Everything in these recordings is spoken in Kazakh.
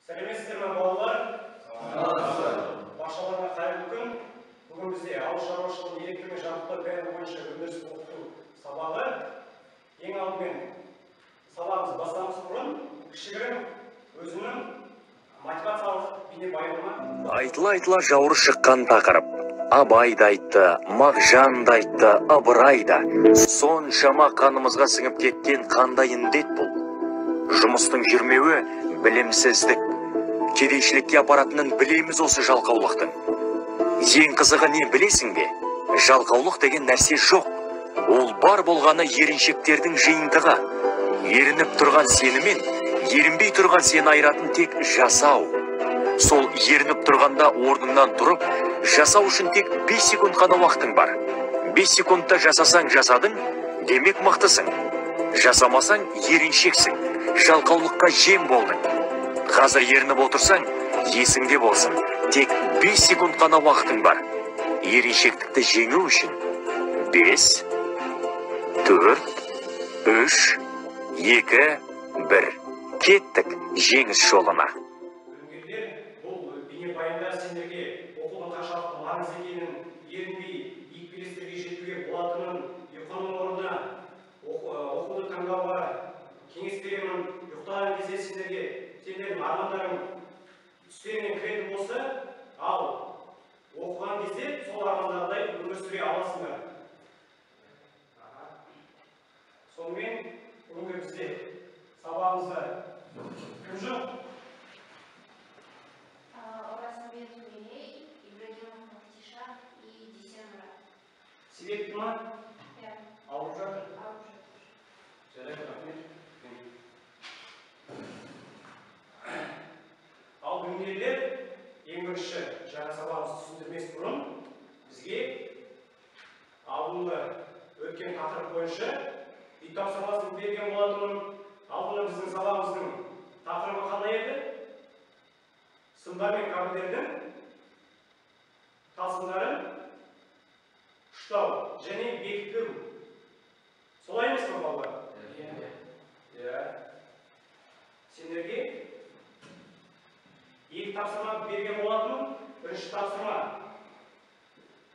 Сәлеметсіздер ме, балалар? Баршаларыңа қайырлы күн. Бүгін бізде ауыл шаруашылығын электрмен жабдықтау пәні бойынша өндіріс оқыту сабағы. Ең алдымен сабағымызды бастамас бұрын кішігірім өзімнің мотивациялық бейнебаянымы. Айтыла-айтыла жауыры шыққан тақырып. Абай да айтты, Мағжан да айтты, Ыбырай да. Соншама қанымызға сіңіп кеткен қандай індет бұл? Жұмыстың жүрмеуі білімсіздік. Кедейшілікке апаратынын білеміз осы жалқаулықтың. Ең қызығы не білесің бе? Жалқаулық деген нәрсе жоқ. Ол бар болғаны еріншектердің жиынтығы. Ерініп тұрған сенімен, ерінбей тұрған сені айыратын тек жасау. Сол ерініп тұрғанда орныңнан тұрып, жасау үшін тек 5 секунд қана уақытың бар. 5 секундта жасасаң жасадың, демек мықтысың. Жасамасаң еріншексің, жалқаулыққа жем болдың. Қазір ерініп отырсаң, есіңде болсын, тек 5 секунд қана уақытың бар. Еріншектікті жеңу үшін 5, 4, 3, 2, 1. Кеттік жеңіс жолына. Білімгерлер, бұл бейнебаянда сендерге оқудың қаншалықты маңызды екенін, ерінбей биік белестерге жетуге болатынын, ұйқының орнына оқуды таңдауға кеңес беремін. Ұйықтаған кезде сендерге сендердің армандарың түстеріңе кіретін болса, ал оқыған кезде сол армандағыдай өмір сүре аласыңдар. Сонымен бүгінгі бізде сабағымызда кім жоқ? Оразымбетов Мерей, Ибрагимов Махтиша и Дүйсен Мұрат. Себепті ма? Иә. Ауырып жатыр? Ауырып жатыр. Жарайды, рахмет. Ал білімгерлер, ең бірінші жаңа сабағымызды түсіндірмес бұрын бізге алдында өткен тақырып бойынша үй тапсырмасын берген болатынмын. Алдында біздің сабағымыздың тақырыбы қандай еді? Сымдар мен кабельдердің талсымдарын ұштау және бекіту. Солай емес пе, балалар? Иә. Сендерге екі тапсырма берген болатынмын. Бірінші тапсырма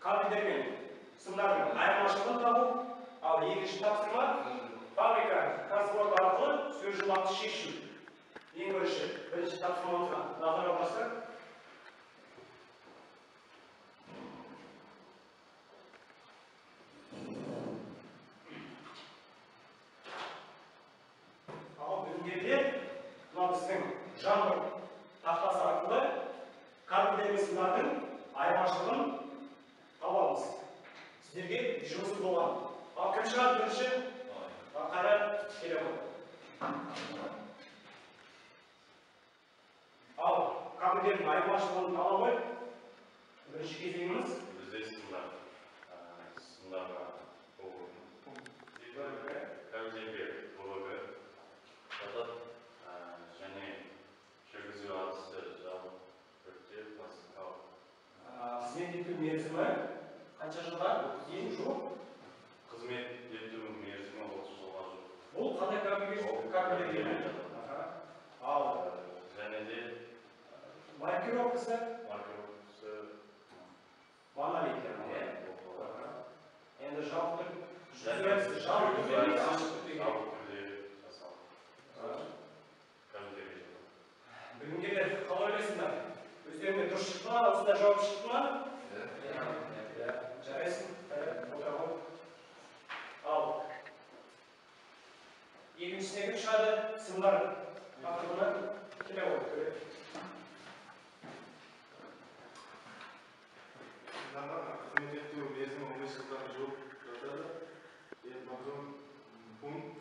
кабельдер мен сымдардың айырмашылығын табу, ал екінші тапсырма фабрика кроссворд арқылы сөз жұмақты шешу. Ең бірінші тапсырмамызға назар аударсақ. Ал білімгерлер, мына біздің жаңбыр тақтасы арқылы кабельдер мен сымдардың айырмашылығын табамыз. Сіздерге жұмысы болған. Ал кім шығады бірінші? Қайрат, келе ғой. Ал кабельдердің айырмашылығын таба ғой. Бірінші кезеңіміз. Бізде сымдар. Сымдарға кабельдерге ОВГ жатады және жүргізу әдісі жабық түрде пластикалық. Қызмет ету мерзімі қанша жылға дейін жуық? Қызмет ету мерзімі 30 жылға жуық. Бұл қандай кабельдерге? Ал және де маркировкасы? Маркировкасы монолит, яғни, иә? Енді жабық түрде, жабық түрде емес, ашық түрде. Жабық түрде жасалды. Кабельдерге жатады. Білімгерлер, қалай ойлайсыңдар? Өздеріңе дұрыс шықты ма? Осындай жауап шықты ма? Иә. Жарайсың, Қайрат, отыра ғой. Ал екіншісіне кім шығады? Сымдар тақырыбына келе ғой, төре. Сымдарға қызмет ету мерзімі 15 жылдан жуық жатады. Ең мазмұн пункт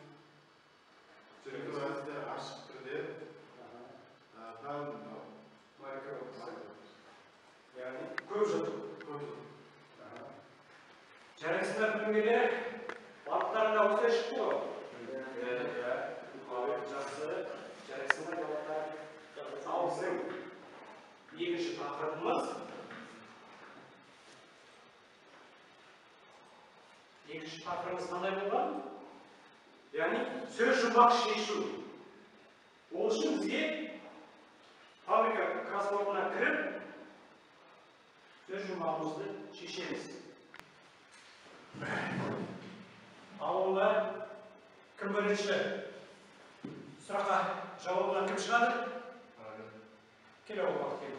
жүргізу әдісі ашық түрде, Маркировкасы. Яғни көп жыл. Көп жыл. Жарайсыңдар, білімгерлер. Барлықтарында осылай шықты ғой? Иә. Ал жақсы. Жарайсыңдар, балалар. Ал біздің екінші тақырыбымыз. Екінші тақырыбымыз қандай болған? Яғни сөз жұмбақ шешу. Ол үшін бізге кіріп, сөз жұмағымызды шешеміз. Ал онда кім бірінші сұраққа жауабына кім шығады? Келе ғой, кел.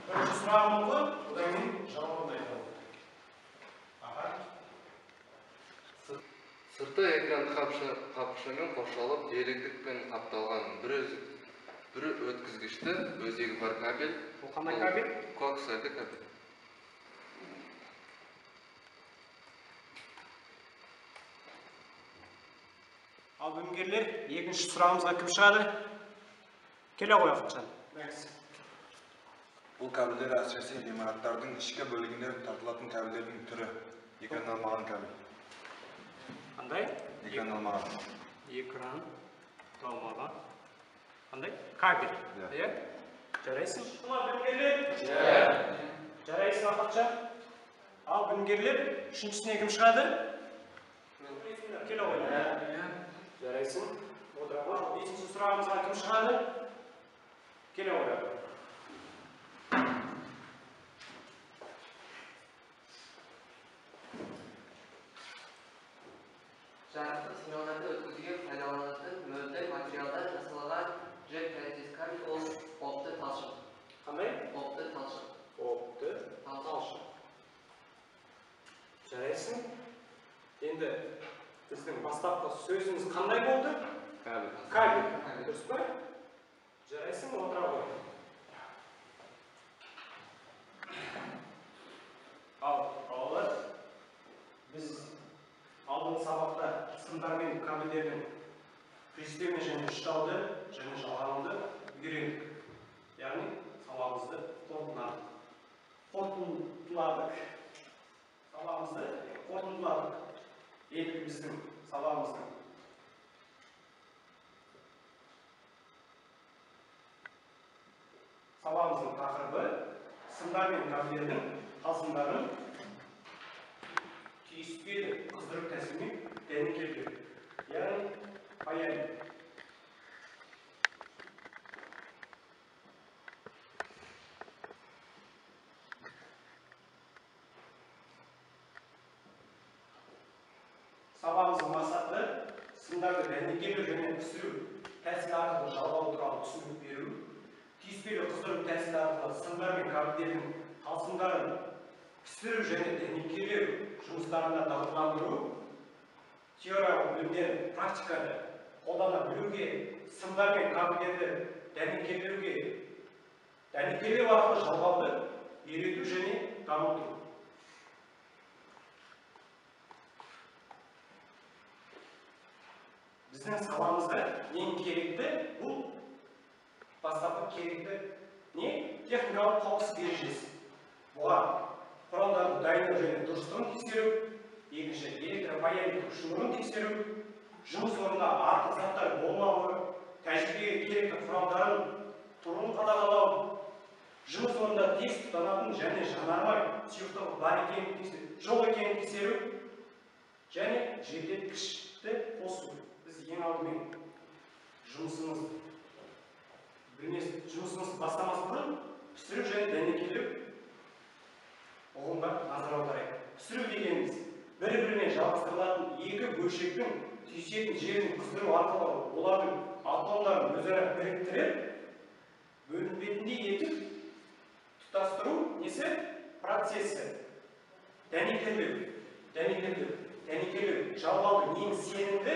Бірінші сұрағын оқы, одан кейін жауабын айтады. Аха. Сырты экранды қапшамен қоршалып, диэлектрикпен қапталған бір өткізгішті өзегі бар кабель. Бұл қандай кабель? Коаксиалды кабель. Ал білімгерлер, екінші сұрағымызға кім шығады? Келе ғой, Ақытжан. Бұл кабельдер әсіресе ғимараттардың ішкі бөлігінде тартылатын кабельдердің түрі. Экрандалмаған кабель. Қандай? Экрандалмаған. Экрандалмаған. Қандай? Кабель. Иә? Жарайсың. Мына білімгерлер? Жарайсың, Ақытжан. Ал білімгерлер, үшіншісіне кім шығады? Келе ғой. Жарайсың. Отыра ғой. Бесінші сұрағымызға кім шығады? Келе ғой. Жарықтық сигналдарды өткізуге пайдаланылатын мөлдір материалдан жасалған жіп тәріздес кабель ол опты талшық. Қандай? Опты талшық. Опты талшық. Жарайсың. Енді біздің бастапқы сөзіміз қандай болды? Кабель. Кабель. Дұрыс па? Жарайсың, отыра ғой. Ал, балалар, біз алдыңғы сабақта сымдар мен кабельдердің түйістеме және ұштауды және жалғануды үйрендік. Яғни сабағымызды қорытындыладық. Сабағымызды қорытындыладық. Енді біздің сабағымыздың тақырыбы сымдар мен кабельдердің талсымдарын түйіспелі қыздыру тәсілімен дәнекерлеу, яғни паяльник. Сабағымыздың мақсаты сымдарды дәнекерлеу және пісіру тәсілі арқылы жалғау туралы түсінік беру, түйіспелі қыздыру тәсілі арқылы сымдар мен кабельдердің талсымдарын пісіру және дәнекерлеу жұмыстарында дағдыландыру, теориялық білімдерін практикада қолдана білуге, сымдар мен кабельдерді дәнекерлеу арқылы жалғауды үйрету және дамыту. Біздің саламызда ең керекті бұл бастапқы керекті не? Техникалық қауіпсіздік ережесі. Бұған құралдарды дайындау және дұрыстығын тексеру, екінші электропаяльник шнурын тексеру, жұмыс орнында артық заттар болмауы, тәжірибеге керекті құралдарын тұрын қадағалау, жұмыс орнында тез тұтанатын және жанармай сұйықтығы бар екенін тексеру, жоқ екенін тексеру және желдеткішті қосу. Біз ең алдымен жұмысымыз бастамас бұрын пісіру және дәнекерлеу ұғымға назар аударайық. Пісіру дегеніміз бір-біріне жалғастырылатын екі бөлшектің түйісетін жерін қыздыру арқылы олардың атомдарын өзара біріктіріп, бөлінбейтіндей етіп тұтастыру несі? Процесі. Дәнекерлеу. Дәнекерлеу жалғаудың ең сенімді,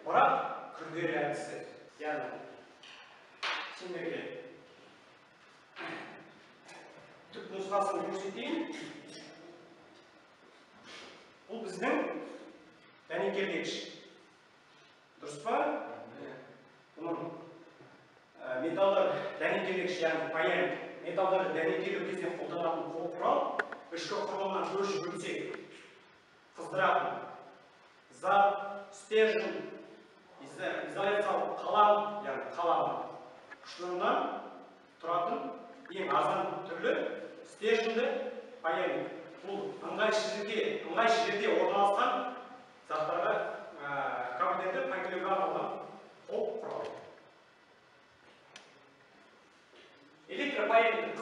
бірақ күрделі әдісі. Яғни сендерге түп нұсқасын көрсетейін. Бұл біздің дәнекерлегіш. Дұрыс па? Бұның металдар дәнекерлегіш, яғни паяльник. Металдарды дәнекерлеу кезінде қолданатын қол құрал, ішкі құрылымнан көшіп өтсек, қыздыратын зат, стержень, изоляциялық қалам, яғни қалам шнурынан тұратын ең арзан түрлі стерженді паяльник. Бұл ыңғай жерде орналасқан заттарға кабельдерді паяльникке арналған қол құрал.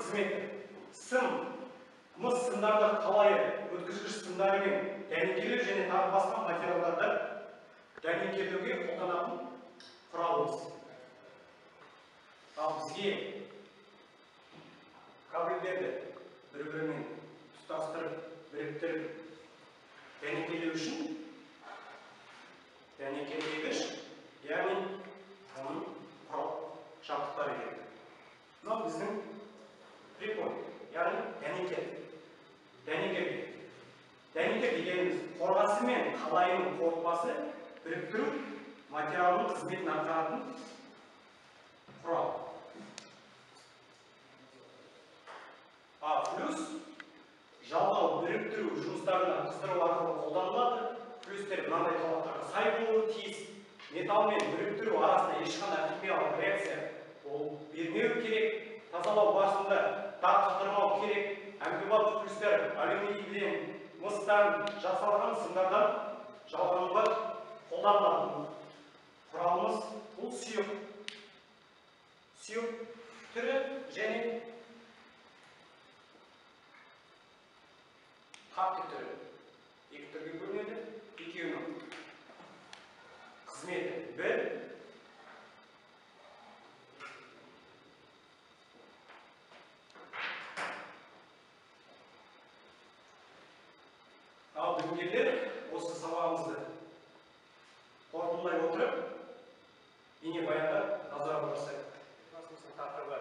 қызметі. Сым, мыс сымдарды қалайы өткізгіш сымдарымен дәнекерлеу және тағы басқа материалдарды дәнекерлеуге қолданатын құралымыз. Ал бізге кабельдерді бір-бірімен тұтастырып, біріктіріп дәнекерлеу үшін дәнекерлегіш, яғни оның құрал жабдықтары керек. Мынау біздің припой, яғни дәнекер. Дәнекер. Дәнекер дегеніміз қорғасы мен қалайының қорытпасы біріктіру материалының қызметін атқаратын құрал. А плюс жалғау біріктіру жұмыстарына қыздыру арқылы қолданылады. Плюстер мынандай талаптарға сай болуы тиіс. Металл мен біріктіру арасында ешқандай химиялық реакция ол бермеу керек. Тазалау барысында дақ қалдырмау керек. Әмбебап плюстер алюминийден, мыстан жасалған сымдардан жалғануға қолданылатын құралымыз бұл сұйық. Сұйық түрі және қатты түрі. Екі түрге бөлінеді. Екеуінің қызметі бір. Ал білімгерлер, осы сабағымызды қорытындылай отырып, бейнебаянға назар аударсақ. Классымыздың тақырыбы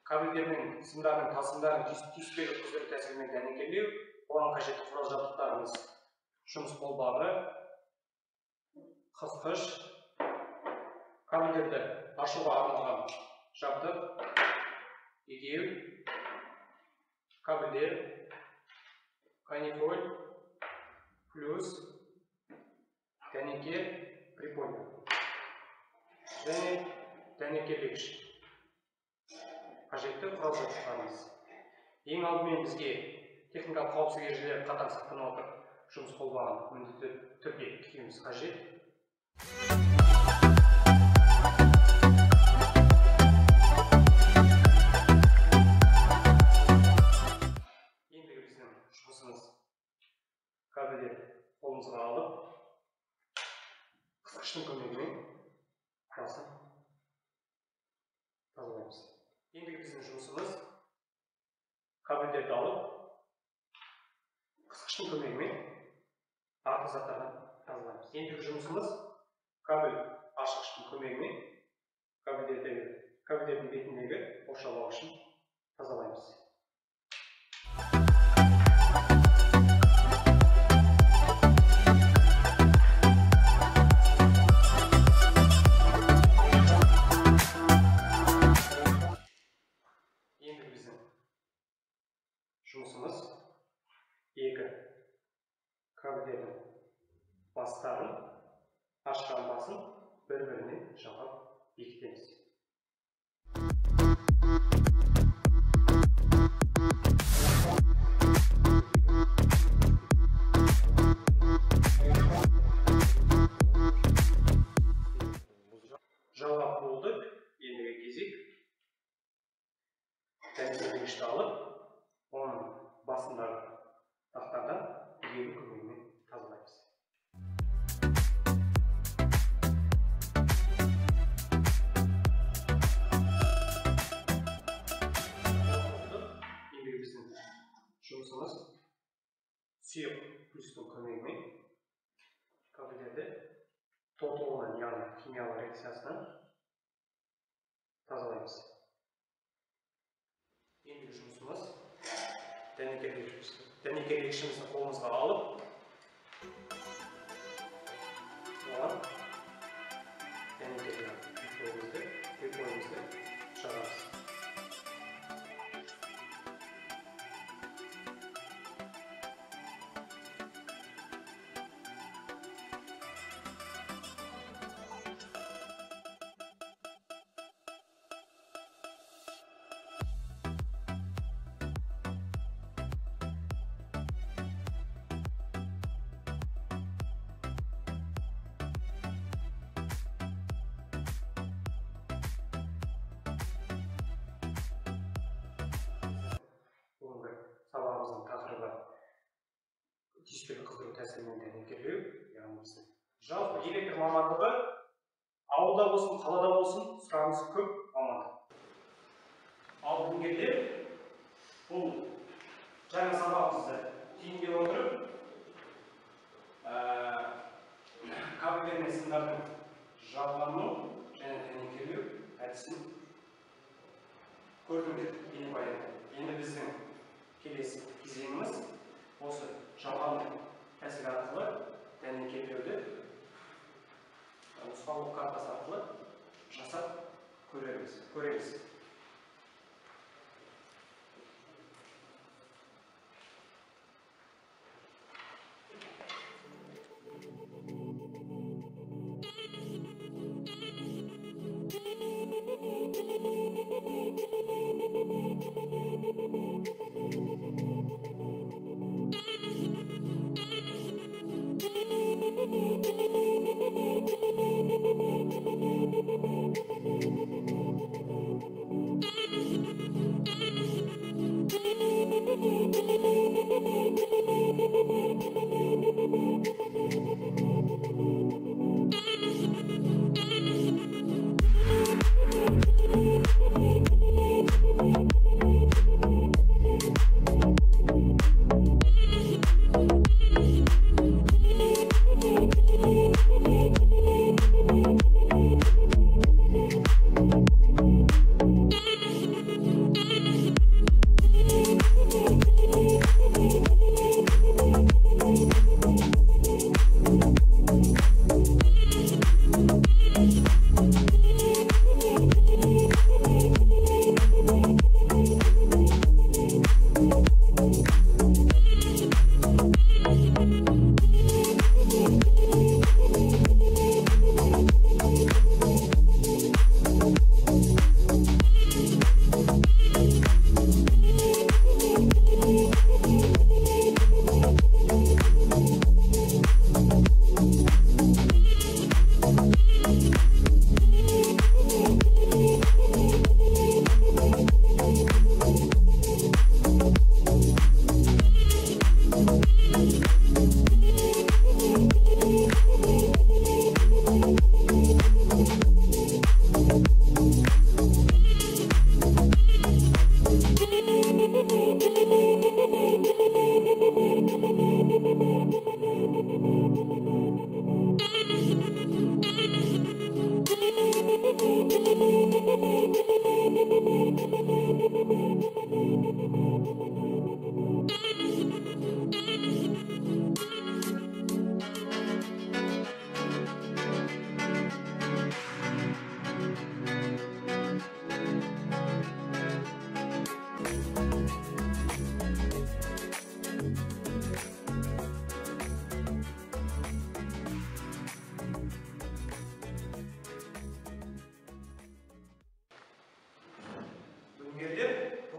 кабельдердің, сымдардың, тасымдарын түйіспелі қыздыру тәсілімен дәнекерлеу, оған қажетті құрал жабдықтарымыз жұмыс қолбағы, қысқыш, кабельдерді ашуға арналған жабдық, егеу, кабельдер, канифоль, плюс, дәнекер, припой және дәнекерлегіш қажетті құрал жабдықтарымыз. Ең алдымен бізге техникалық қауіпсіздік ережелері қатаң сақтана отырып жұмыс қолбағын міндетті түрде киюіміз қажет. Ендігі біздің жұмысымыз кабельдерді қолымызға алып, қысқыштың көмегімен басын тазалаймыз. Ендігі біздің жұмысымыз кабельдерді алып, қысқыштың көмегімен артық заттардан тазалаймыз. Ендігі жұмысымыз кабель ашқыштың көмегімен кабельдердің бетіндегі оқшаулағышын тазалаймыз. Ендігі біздің жұмысымыз екі кабельдердің бастарын, ашқан басын бір-біріне жалғап бекітеміз. Жалғап болдық. Ендігі кезек дәнекерлегішті алып, оның басындағы дақтардан егеудің көмегімен тазалаймыз. Ендігі біздің жұмысымыз сұйық плюстің көмегімен кабельдерді тотығынан, яғни химиялық реакциясынан тазалаймыз. Ендігі жұмысымыз дәнекерлегішімізді қолымызға алып, оған дәнекерлеген припойымызды жағамыз. Пештегі қыздыру тәсілімен дәнекерлеу, яғни біздің жалпы электр мамандығы ауылда болсын, қалада болсын сұранысы көп мамандық. Ал бүгінгенде бұл жаңа сабағымызды түйіндей отырып, кабельдер мен сымдардың жалғану және дәнекерлеу әдісін көрдіңдер бейнебаянда. Енді біздің келесі кезеңіміз осы жалғану тәсілі арқылы дәнекерлеуді нұсқаулық картасы арқылы жасап көреміз.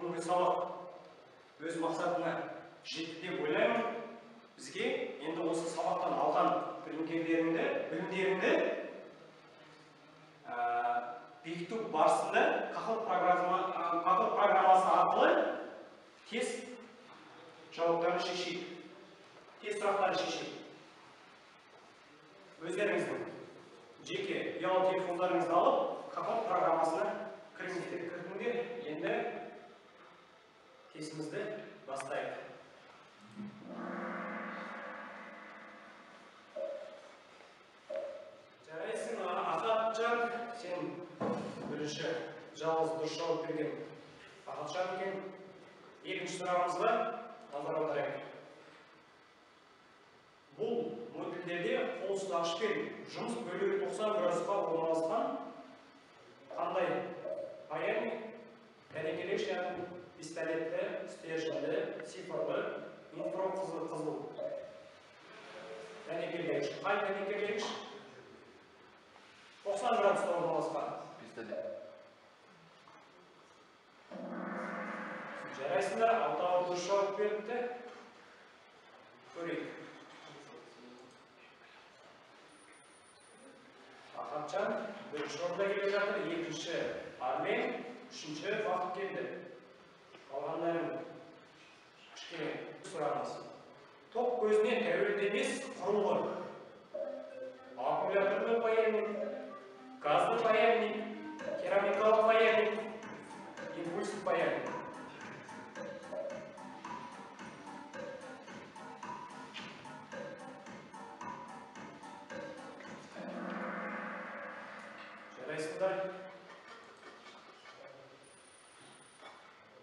Бүгінгі сабақ өз мақсатына жетті деп ойлаймын. Бізге енді осы сабақтан алған білімдеріңді бекіту барысында Kahoot программасы арқылы тест жауаптарын шешейік, тест сұрақтарын шешейік. Өздеріңіздің жеке ұялы телефондарыңызды алып Kahoot программасына кірдіңдер. Енді тестімізді бастайық. Жарайсың, Ахатжан, сен бірінші жалғыз дұрыс жауап берген Ахатжан екен. Екінші сұрағымызға назар аударайық. Бұл модульдерде қол ұстағышпен жұмыс бөлігі 90 градусқа орналасқан қандай паяльник, дәнекерлеуіш яғни пистолетті, стерженді, цифрлы, инфрақызыл қызыл дәнекерлеуіш. Қай дәнекерлеуіш 90 градуста орналасқан? Пистолет. Жарайсыңдар, алтауы дұрыс жауап беріпті. Көрейік. Ахатжан бірінші орында келе жатыр, екінші Армен, үшінші Бақыт келді. Қалғандарың кішкене сұрағымыз. Тоқ көзіне тәуелді емес құрылғы. Аккумуляторлы паяльник, газды паяльник, керамикалық паяльник, импульсті паяльник. Жарайсыңдар.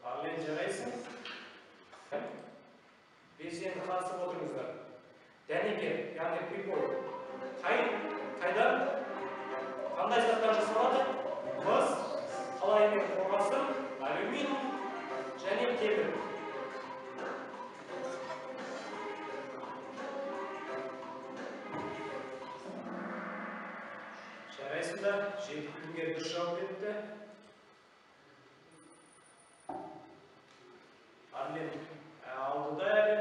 Арлен, жарайсың. Белсенді қатысып отырыңыздар. Дәнекер, яғни припой. Қайдан, қандай заттан жасалады? Мыс, қалай мен қорғасын, алюминий және темір. Жарайсыңдар, жеті білімгер дұрыс жауап беріпті. Арлен алдыда әлі.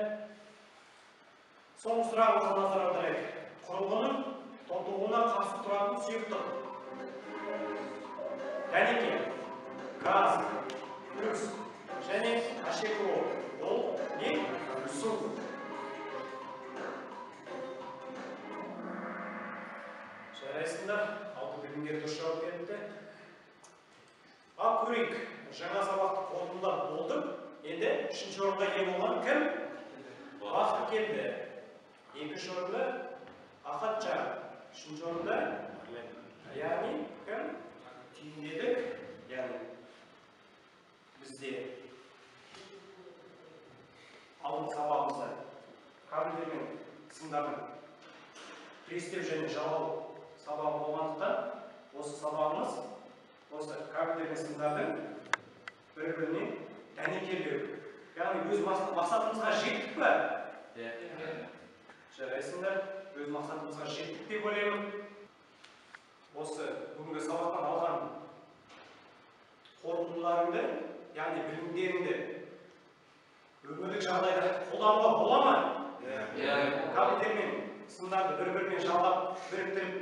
Соңғы сұрағымызға назар аударайық. Құрылғының тотығуына қарсы тұратын сұйықтық. Дәнекер, газ, плюс және H2O. Ол не? Су. Жарайсыңдар, алты білімгер дұрыс жауап беріпті. Ал көрейік, жаңа сабақты қорытындылап болдық. Енді үшінші орынға ие болған кім? Бақыт келді. Екінші орында Ахатжан. Үшінші орында яғни кім? Түйіндедік. Яғни бізде алдыңғы сабағымызда кабельдер мен сымдардың престеу және жалғау сабағы болғандықтан, осы сабағымыз осы кабельдер мен сымдардың бір-біріне дәнекерлеу. Яғни өз мақсатымызға жеттік пе? Жарайсыңдар, өз мақсатымызға жеттік деп ойлаймын. Осы бүгінгі сабақтан алған қорытындыларыңды, яғни білімдеріңді өмірлік жағдайда қолдануға бола ма? Кабельдер мен сымдарды бір-бірімен жалғап, біріктіріп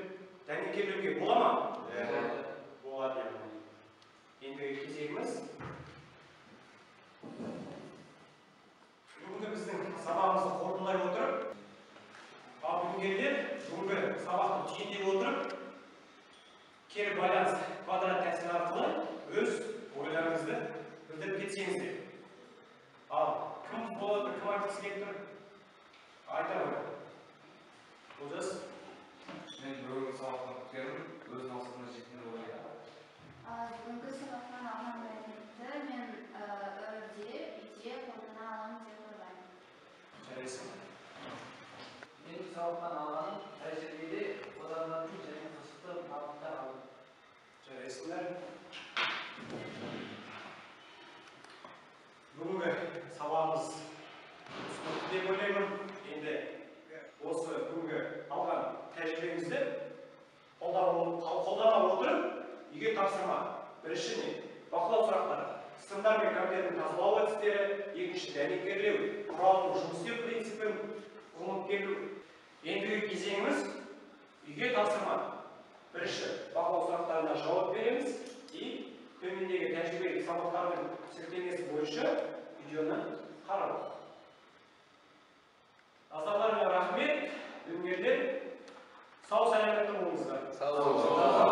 дәнекерлеуге бола ма? Болады, яғни. Ендігі кезегіміз бүгінгі біздің сабағымызды қорытындылай отырып, ал білімгерлер бүгінгі сабақты түйіндей отырып, кері байланыс квадрат тәсілі арқылы өз ойларыңызды білдіріп кетсеңіздер. Ал кім болады, кім айтқысы келіп тұр? Айта ғой. Олжас. Мен бүгінгі сабақтан күткенім өз мақсатыма жеттім деп ойлаймын. Бүгінгі сабақтан алған мәліметті мен өмірде, үйде қолдана аламын деп ойлаймын. Жарайсың. Мен сабақтан алғаным тәжірибеде қолданылатын және қызықты мағлұматтар алдым. Жарайсыңдар. Бүгінгі сабағымыз түсінікті деп ойлаймын. Енді осы бүгінгі алған тәжірибеңізді қолдана отырып, үйге тапсырма. Бірінші не? Бақылау сұрақтары. Сымдар мен кабельдердің тазалау әдістері, екінші дәнекерлеу құралының жұмыс істеу принципін ұғынып келу. Ендігі кезеңіміз үйге тапсырма. Бірінші бақылау сұрақтарына жауап береміз и төмендегі тәжірибелік сабақтардың сілтемесі бойынша видеоны қарау. Назарларыңа рахмет, білімгерлер, сау сәлеметті болыңыздар. Сау болыңыздар.